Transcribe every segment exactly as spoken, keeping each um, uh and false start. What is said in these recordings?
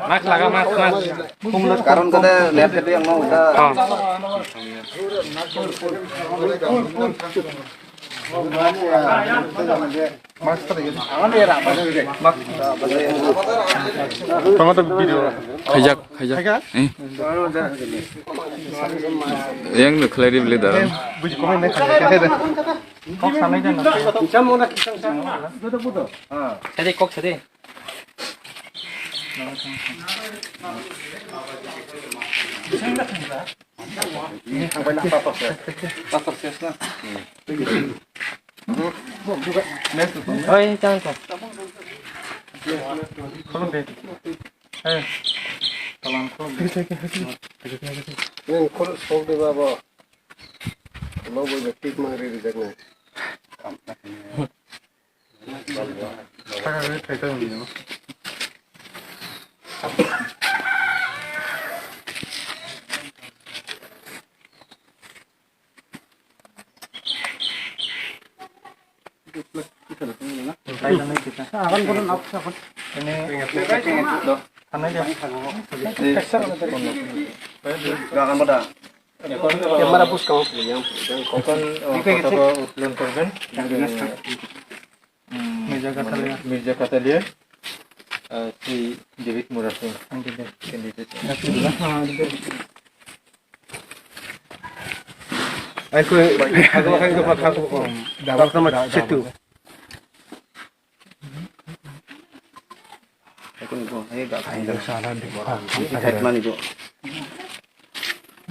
Mask laga, mask, mask. Karon kata lihat tadi yang mau udah. Oh. Mask tadi. Tama tu video. Khaijak, khaijak. Eh. Yang tu khlai di beli dah. Buji komen ni khaijak. Kok sanai dah. Sadi, kok sadi. Oi, jangan kok. Khulum de. Eh, talam khulum de. Nang khulum sok de babo. Lo bo tik mang ri rijak nai. Akan bono nak sakon. Ini. Anai dia. Gagan boda. Camera push kau punya. Kokon, eh, kotoko upload korben. Mirza Katalia. Mirza Katalia, eh, si David Murasing. Candidate. Aku, aku, aku, aku, aku, Doctor Mat Setu.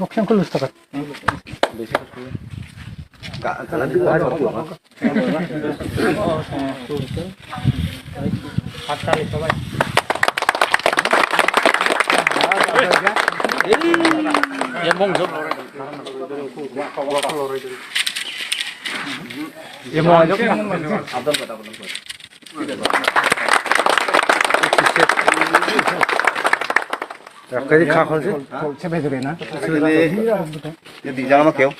Boksang ko lusta kat. Emo ajok. Abdul kata abdul. Rakari kha khon se. Sini. Di jama keu.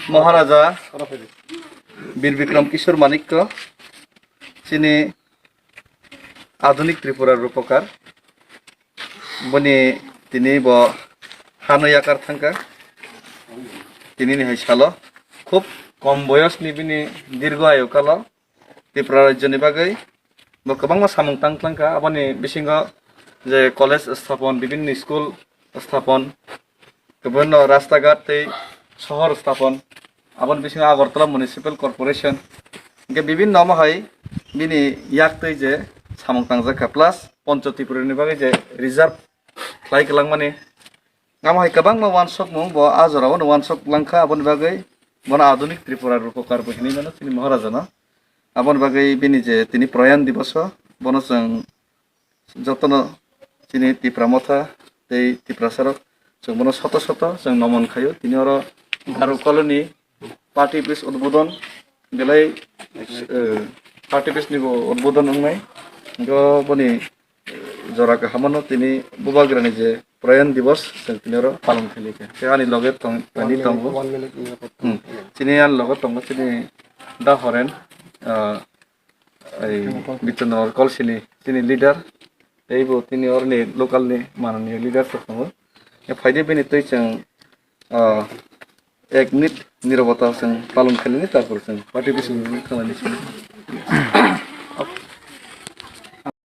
Maharaja Bir Bikram Kishore Manikya. Sini Adunik Tripura Rupakar. Boni tini bo hano yakar thangka. Tini ni hai salo khub kom boyos ni bini dirgo ayu kalo Tripura rajyo ni bagwi bo kwbangma samung tang tlangka. Aboni bisingo je college sthapon, bibinni school sthapon, kwbangno rasta ghat tei sohor sthapon, aboni bisingo Agartala Municipal Corporation, hingke bibinno omo hai bini yak twi je samung tangjakha, plus Poncho Tripura ni bagwi je reserve khlai kwlangmani, omo hai kwbangma wansokmung bo a jorao no wansok langkha, aboni bagwi bono Adunik Tripura Rupakar bo hinwi mano chini Maharaja no. Aboni bagwi bini je tini Prayan Diboso, bono chwng jotono chini Tipra Motha tei Tiprasarok chwng bono soto soto chwng nomon khaio. Tini oro Garo Colony party office udbodon belai, eh, party office ni bo udbodon wngnai. Hingke boni, eh, jora kahamano tini Bubagrani je Prayan Divas chwng tini oro palon khailai kha. Tei ani loge tong, ani tongo. Hmm. Chini ani loge tongo chini Da Horen, ah, Ei Bitonor Kolsini chini leader, tei bo tini oroni local ni mananiya leader rok tongo. Ya phaidi bini twi chwng, ah, ek minute nirobota chwng palon khailini, tarpor chwng party bising khalani chwng.